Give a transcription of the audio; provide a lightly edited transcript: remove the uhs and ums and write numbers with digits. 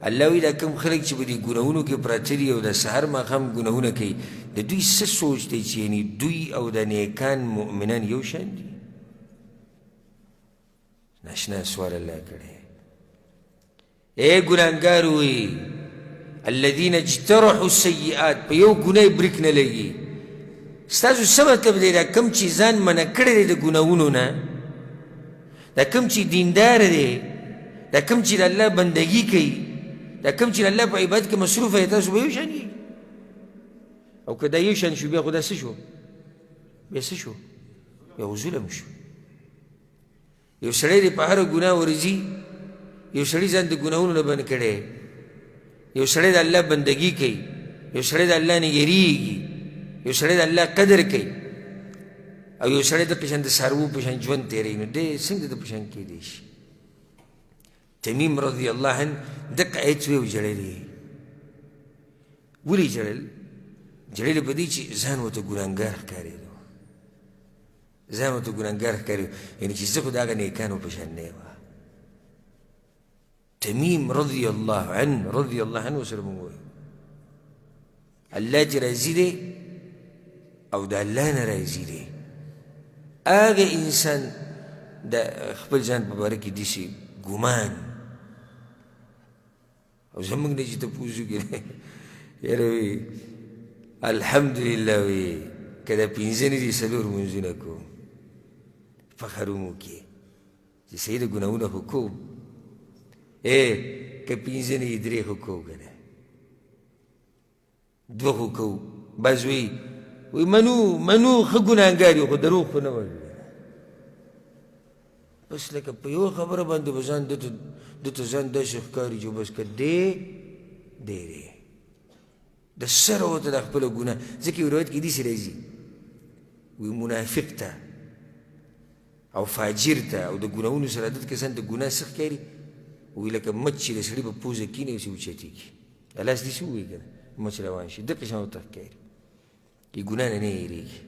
الله وایي دا کوم خلک چې په دې ګناهونو کې پراته دي او د سهار ماښام ګناهونه کوي، د دوی څه سوچ دی چې یعنې دوی او د نیکان مؤمنان یو شان دي؟ ناشنا سوال الله کړی. اے ګناهګار وي الذين اجترحوا السيئات، په یو ګناه بریک نه لګي. ستاسو څه مطلب دی؟ دا کوم چې ځان منع کړی دی د ګناهونو نه، دا کوم چې دیندار دی، دا کوم چې د الله بندګي کوي، دا کوم چې د الله په عبادت کې مصروف دی، تاسو به یو شان یئ؟ او که دا یو شان شو، بیا خو دا څه شو؟ بیا څه شو؟ بیا خو ظلم شو. یو سړی دی په هره ګناه ورځي، یو سړي ځان د ګناهونو نه بند کړی، یو سړی د الله بندګي کوي، یو سړی د الله نه یریږي، یو سړی د الله قدر کوي، او یو سړی د پشان د څاروو په شان ژوند تېروي، نو دی څنګه د په شان کېدی شي؟ تمیم رضی الله عنه دقه ایت وی او ژړل یې. ولې ژړل؟ ژړل په دې چې ځان ورته ګناهګار ښکارېدو، ځان ورته ګناهګار ښکارېدو، یعنې چې زه خو د هغه نیکانو په شان نه یم. تمیم رضی الله عنه، رضی الله عنه سره مونږ وایو الله چې راضي دی او د الله نه راضي دی، هغه انسان د خپل ځان په باره کې داسې ګمان او زمونږ نه چې تپوس وکړي، یاره وي الحمدلله وي که دا پنځه نه دي څلور لمونځونه کوم، فخر هم وکړي چې صحیح ده ګناهونه خو کوم، که پنځه نه وي درې خو کوو که نه دوه خو کوو. بعض وایي وایي منو منو ښه ګناهګار یو خو دروغ خو نه وایو. بس لکه په یوه خبره باندې به ځان ده ته ځان داسې ښکاري چې بس که دی دی دی د سره ورته د خپله ګناه. ځکه یو روایت کې داسې راځي وایي منافق ته او فاجر ته او د ګناهونو سره عادت کسان د ګناه څه ښکاري؟ وایي لکه مچ چې د سړي په پوزه کښېني او چې اوچتېږي، دا لاس داسې ووایي که نه مچ روان شي، دقه شان ورته ښکاري، د ګناه نه نه هېرېږي.